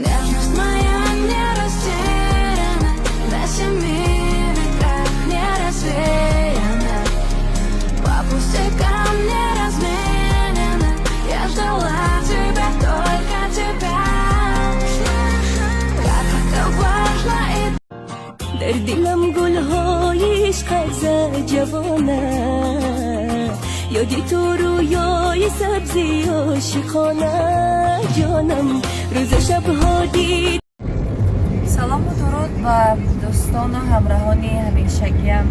Нежность моя не растеряна, на семи ветрах не развеяна, по пустякам не разменена. Я ждала тебя, только тебя. Как это важно и Дар дилам гулҳои ишқат ҷавона, ёди ту рӯёи сабзи ошиқона, ҷонам, рӯзу шабҳо дид. Салому дуруд ба дӯстону ҳамраҳони ҳамешагиам.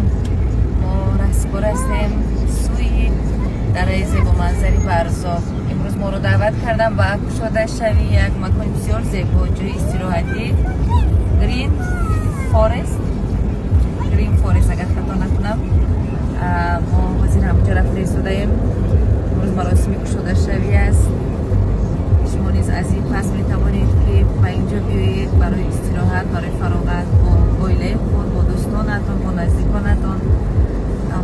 Мо раҳсипор ҳастем сӯи дараи зебоманзари Варзоб. Имрӯз моро даъват кардам ба кушодашавии як макони бисёр зебо, ҷои истироҳатӣ, Green Forest, Green Forest, агар хато накунам. Мо ҳозир ҳамонҷо рафта истодаем. Имрӯз маросими кушодашавӣ аст. Шумо низ аз ин пас метавонед, ки ба инҷо биёед барои истироҳат, барои фароғат, бо оилаи худ, бо дӯстонатон, бо наздиконатон.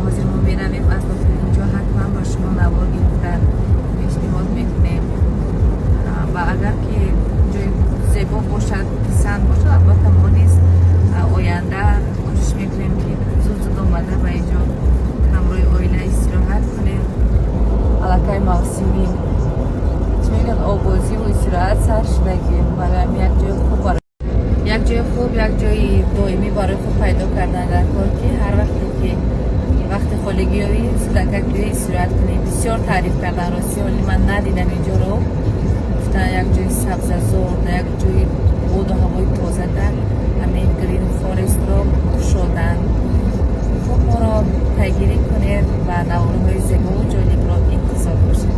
Ҳозир мо меравем. Аз дохили инҷо ҳатман ба шумо навор гирифта пешниҳод мекунем. Ва агар ки ҷои зебо бошад, писанд бошад, албатта мо низ оянда кӯшиш мекунем, ки зуд зуд омада ба инҷо ҳамроҳи оила истироҳат кунем. Аллакай мавсими, чӣ мегӯянд, обозиву истироҳат сар шудагӣ. Барои ҳамин як ҷои хуб, як ҷои доимӣ барои худ пайдо кардан дар кор, ки ҳар вақте ки вақти холигӣ ёӣ, зудакак биёи, истироҳат кунӣ. Бисёр таъриф кардан, рости, ҳоли ман надидам инҷоро. Гуфтан, як ҷои сабзазор, як ҷои боду ҳавои тоза дар ҳамин Green Forest ро кушоданд. Хуб, моро пайгирӣ кунед ва наворҳои зебову ҷолибро интизор бошед.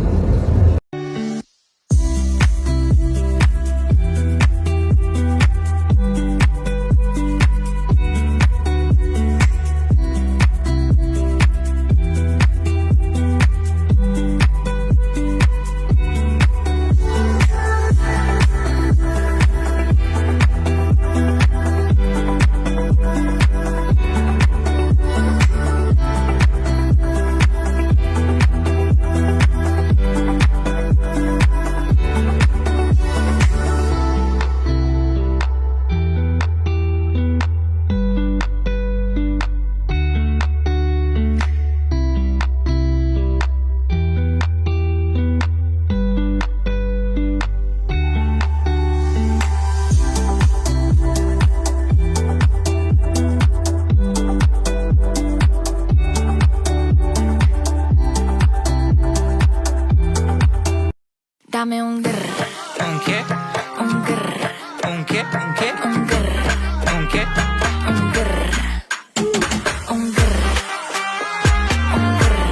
Dame un grr, Un qué? Un grr, Un qué? Un qué? Un grr, Un qué? Un grr, un grr, un grr,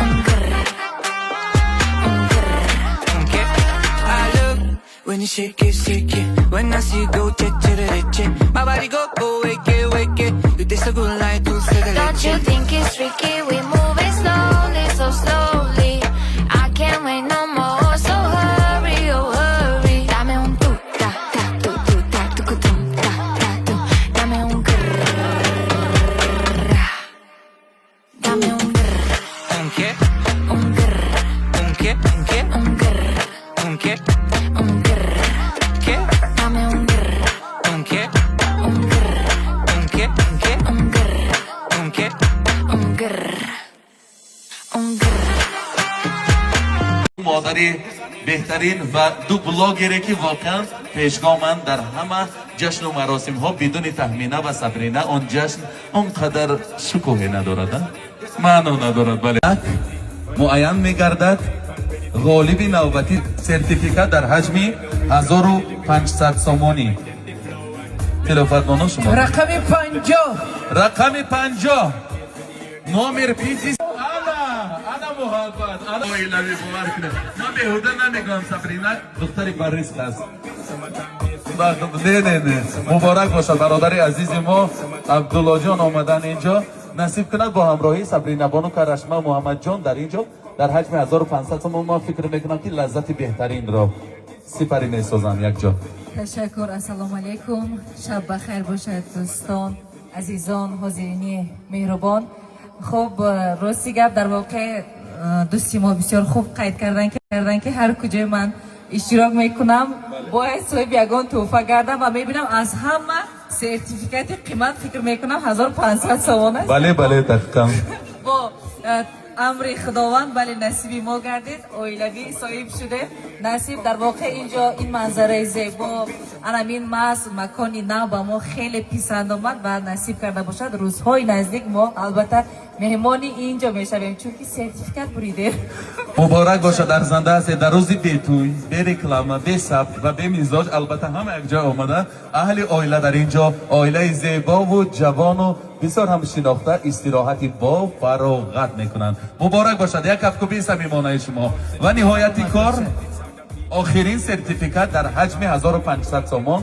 un grr, un grr. Un qué? I love when you shake it, shake it. When I see you go, che che che che. My body go go, wake it, wake it. You taste so good like dulce de Don't leche. you think it's tricky? We moving slowly, so slowly. I can't wait no more, so hurry, oh hurry. Dame un tu, ta, ta, tu, tu, ta, tu, tu, ta, ta, tu. Dame un grr. Dame un grr, Un qué? Un grr, Un qué? Un qué? Un grr, Un qué? Un grr. ¿Qué? Dame un grr, Un qué? Un grr, Un qué? Un qué? Un grr, Un qué? Un grr, un grr. Модари беҳтарин ва ду блогере, ки воқеан пешгоманд дар ҳама ҷашну маросимҳо. Бидуни Таҳмина ва Сабрина он ҷашн он қадар шукӯҳе надорад, а? Маъно надорад. Бале, муайян мегардад ғолиби навбатӣ, сертификат дар ҳаҷми 1500 сомонӣ. Тилофатбону, шумо. Рақами 50. Рақами 50, номер 50. Ана, ана муҳаббат, ана оилавӣ. Бовар кунед, ман беҳуда намегӯям, Сабрина духтари барриск аст. Не, не, не, муборак бошад, бародари азизи мо Абдуллоҷон омадан инҷо. Насиб кунад бо ҳамроҳии Сабрина бону Карашма Муҳаммадҷон дар инҷо дар ҳаҷми 1500 сомон. Ман фикр мекунам, ки лаззати беҳтаринро сипарӣ месозанд якҷо. Ташаккур. Ассалому алайкум, шаб бахайр бошад, дӯстон, азизон, ҳозирини меҳрубон. Хуб, рости гап, дар воқеъ дӯсти мо бисёр хуб қайд кардан, ки ҳар куҷое ман иштирок мекунам. Бояд соҳиби ягон тӯҳфа гардам ва мебинам, аз ҳама сертификати қимат, фикр мекунам, 1500 сомон аст. Бале, дақиқан. Бо амри Худованд, бале, насиби мо гардид, оилавӣ соҳиб шудем. Насиб, дар воқеъ инҷо ин манзараи зебо, анамин маҳз макони нав ба мо хеле писанд омад ва насиб карда бошад, рӯзҳои наздик мо албатта меҳмони инҷо мешавем, чунки сертификат буридем. Муборак бошад, арзанда ҳастед. Дар рӯзи бетӯй, бе реклама, бе сабт ва бе мизоҷ, албатта, ҳама якҷо омада, аҳли оила дар ин ҷо, оилаи зебову ҷавону бисёр ҳам шинохта, истироҳати бо фароғат мекунанд. Муборак бошад, як кафкӯбии самимонаи шумо. Ва ниҳояти кор, охирин сертификат дар ҳаҷми 1500 сомон.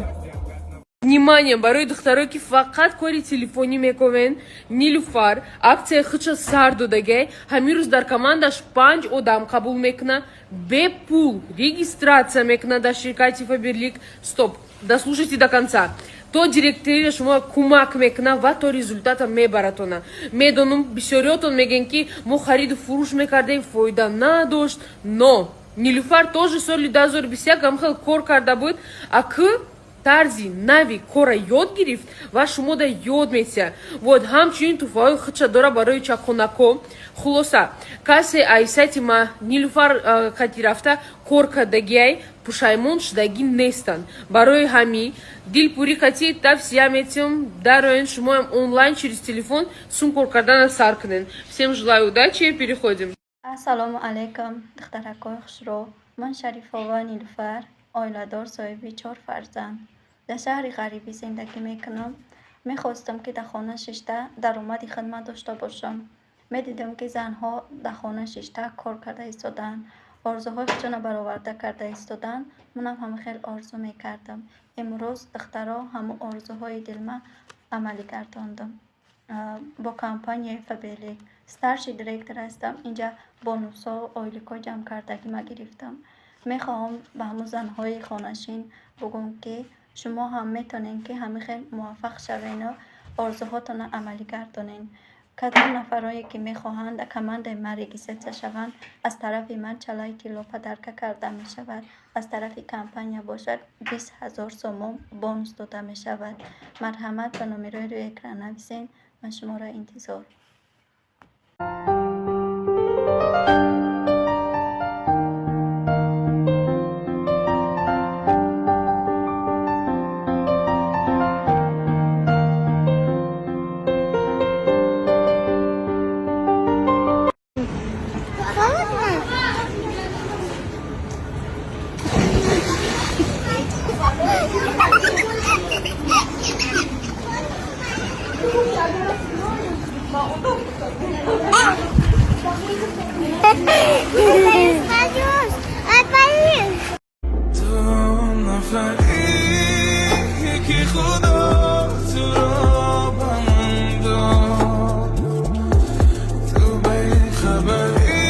Внимание, барои духтаро, ки фақат кори телефонӣ мекунен, Нилуфар аксияи худша сар додагай. Ҳамин рӯз дар командаш панҷ одам қабул мекуна, бепул регистрация мекуна дар ширкати Фаберлик. Стоп, дослушайте до конца. То директорира шумо кӯмак мекуна ва то результата мебаратона. Медонам, бисёриётон мегӯен, ки мо хариду фурӯш мекардем, фоида надошт, но Нилуфар тоже соли 2021 ҳамхел кор карда буд, аки тарзи нави кора ёд гирифт ва шумо да ёд метиҳад. Вот, ҳамчунин туҳфаҳои худша дора барои чақонако. Хулоса, касе ай сайти ма Нилуфар кати рафта кор кардагиай, пушаймон шудагӣ нестанд. Барои ҳами дилпурӣ кати тавсия метиҳам, дароен, шумоам онлайн через телефон сум кор кардана сар кунен. Всем желаю удачи, переходим. Ассалому алайкум, духтаракои хушрӯ. Ман Шарифова Нилуфар, оиладор, соҳиби чор фарзанд. Дар шаҳри ғарибӣ зиндагӣ мекунам. Мехостам, ки дар хона шишта даромади хидмат дошта бошам. Медидам, ки занҳо дар хона шишта кор карда истодаанд, орзуҳои худшонро бароварда карда истодаанд. Манам ҳама хел орзу мекардам. Имрӯз, духтаро, ҳамун орзуҳои дилма амалӣ гардондам. Бо компанияи Фаберлик старший директор ҳастам. Инҷа бонусҳо, ойликҳо ҷамъ кардагӣ ма гирифтам. Мехоҳам ба ҳамун занҳои хонашин бугӯм, ки шумо ҳам метавонед, ки ҳамин хел муваффақ шавену орзуҳотонро амалӣ гардонед. Кадом нафарое ки мехоҳанд дар командаи ман регистрация шаванд, аз тарафи ман чалаи тилло подарка карда мешавад, аз тарафи компания бошад, 20 000 сомон бонус дода мешавад. Марҳамат, ба номерои рӯи экран нависед, ман шуморо интизор. Ту нафаре ки Худо туро ба ман дод, ту бехабарӣ,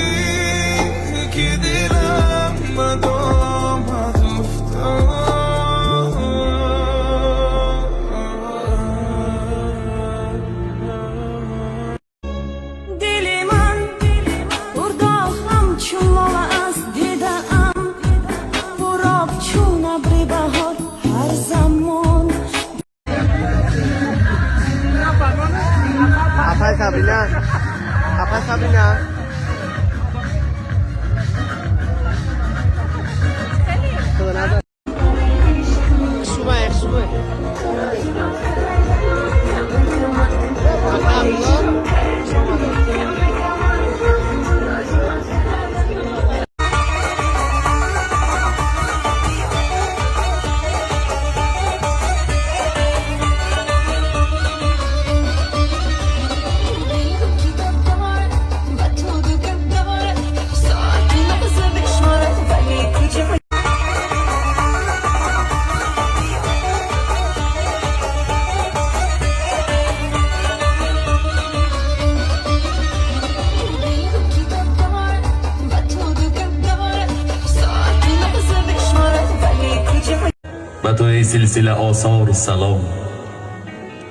ки дилам ба домат уфтод. Дили ман пурдоғ ҳамчун лола аст, дидаам пуроб чун абри баҳор ҳар замон. Апай Сабрина, апай Сабрина. Худо назар. Шума, шума. Апай Абдулло. Ба ту ду гап дорад, соату лаҳза бишморад, вале куҷо? Ба ту ду гап дорад, соату лаҳза бишморад, вале куҷо? Ба ту эй силсила осор салом,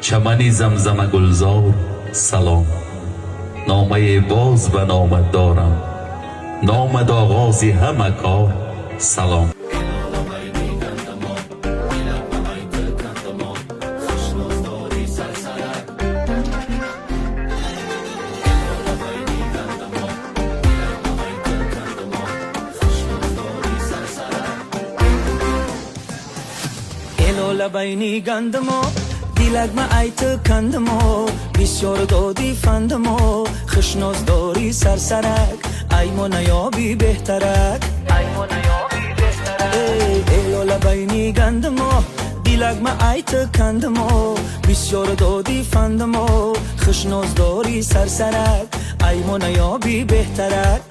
чамани замзама гулзор салом. Номае боз ба номат дорам, номад оғози ҳама кор салом. Лабайни гандамо, дилакма айты кандамо, бисёр доди фандамо, хушноз дорӣ сарсарак, аймо наёби беҳтарак. Эй, лабайни гандамо, дилакма айты кандамо, бисёр доди фандамо, хушноз дорӣ сарсарак, аймо наёби беҳтарак.